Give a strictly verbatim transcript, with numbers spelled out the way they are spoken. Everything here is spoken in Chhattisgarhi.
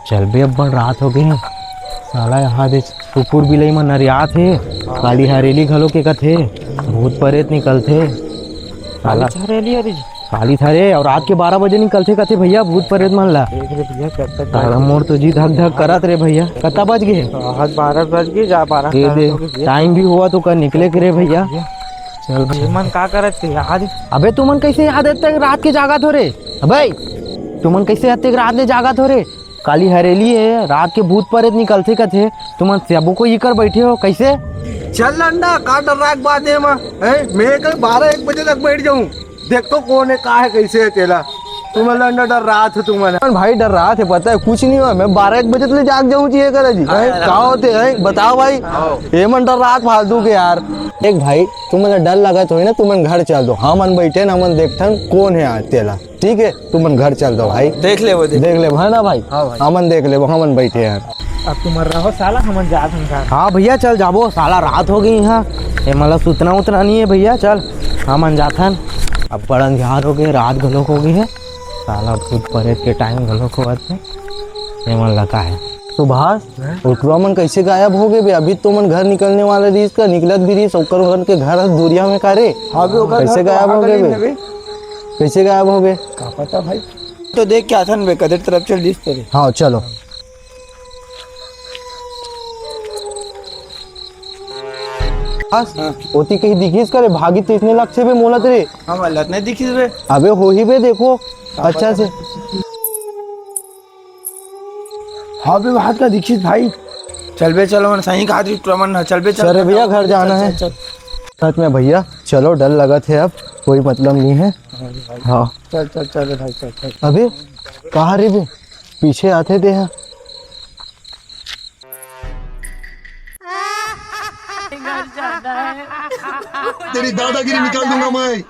चल बे, अब्बड़ रात हो गे हे। साला यहाँ दे कुकुर बिलई मन नरियात हे। काली हरेली घलो के कथे, भूत परेत निकलथे। साला काली हरेली, अरे जी। काली हरे, अउ रात के बारह बजे निकलथे कथे भैया, भूत परेत मन ला। देख रे भैया, कब तक साला मोर तो जी धक धक करत रे भैया। कत्ता बज गे हे? आज बारह बज गे, जा बारह ये दे, हो गे भैया। टाइम भी होवत हे ओकर निकले के रे भैया। चल भैया। ये मन का करत हे यार? अबे तुमन कैसे यहाँ अतेक रात के जागत हो रे? अबे तुमन कैसे अतेक रात ले जागत हो रे? काली हरेली हे, रात के भूत परेत निकलथे कथे, तुमन सबो कोई इकर बैठे हो, कैसे? चल लंडा, का डर्रा के बात हे एमा, हैं? मैं कल बारह एक बजे तक बैठ जाहूँ, देखथों कोन हे, का हे, कैसे हे तेला। तुमन लंडा डर्रात हो तुमन। भाई डर्रात हे, पता हे कुछ नहीं होय, मैं बारह एक बजे तक ले जाग जाहूँ जी, ये करे जी, हैं? का होथे, हैं? बताओ भाई, ये मन डर्रात फालतू के यार। देख भाई, तुमन ला डर लगत होही ना, तुमन घर चल दो, हमन बैठे हन, हमन देखथन कोन हे आज तेला। ठीक हे, तुमन घर चल दो भाई। देख लेबो, देख देख लेबो, है ना भाई? हाँ भाई। हमन देख लेबो, हमन बैठे हन। अब तुमन रहो साला, हमन जात हन घर। हाँ भैया, चल जाबो, साला रात हो गे हे। ए, मतलब सुतना उतना नहीं हे भैया, चल हमन जाथन। अब्बड़ अंधियार हो गे, रात घलोक हो गे हे, साला भूत परेत के टाइम घलोक होवत हे। ये मन लगा हे। सुभाष, हैं? ओ टुरा मन कैसे गायब हो गे बे? अभी तो मन घर निकलने वाला रहिस, का निकलत भी रहिस, ओकर मन के घर ह दुरिहा में का रे? हाँ बे, ओकर कैसे घर तो गायब हो आगे गे नहीं बे? हे बे। कैसे गायब हो गे? का पता भाई। तो देख के आथन बे, कदर तरफ चल दिस तेरे। हाँ, चलो। बस, हाँ। ओती कहीं दिखिस का रे? भागी तो इसने लगथे बे मोला तेरे। हाँ, वाला नहीं दिखिस बे। अबे होही बे, देखो, अच्छा से। हाँ बे, बात का दीक्षित भाई। चल बे, चलो, मन सही कहा दीक्षित, मन, चल बे, चल। चल रे भैया, घर जाना हे। चल, चल। सच में भैया, चलो, डर लगत हे, अब कोई मतलब नहीं हे। हाँ भाई। हाँ। चल, चल, चल रे भाई, चल, चल। अबे, कहाँ रे बे? पीछे आथे तेहा। तेरी दादागिरी निकाल दूंगा मैं।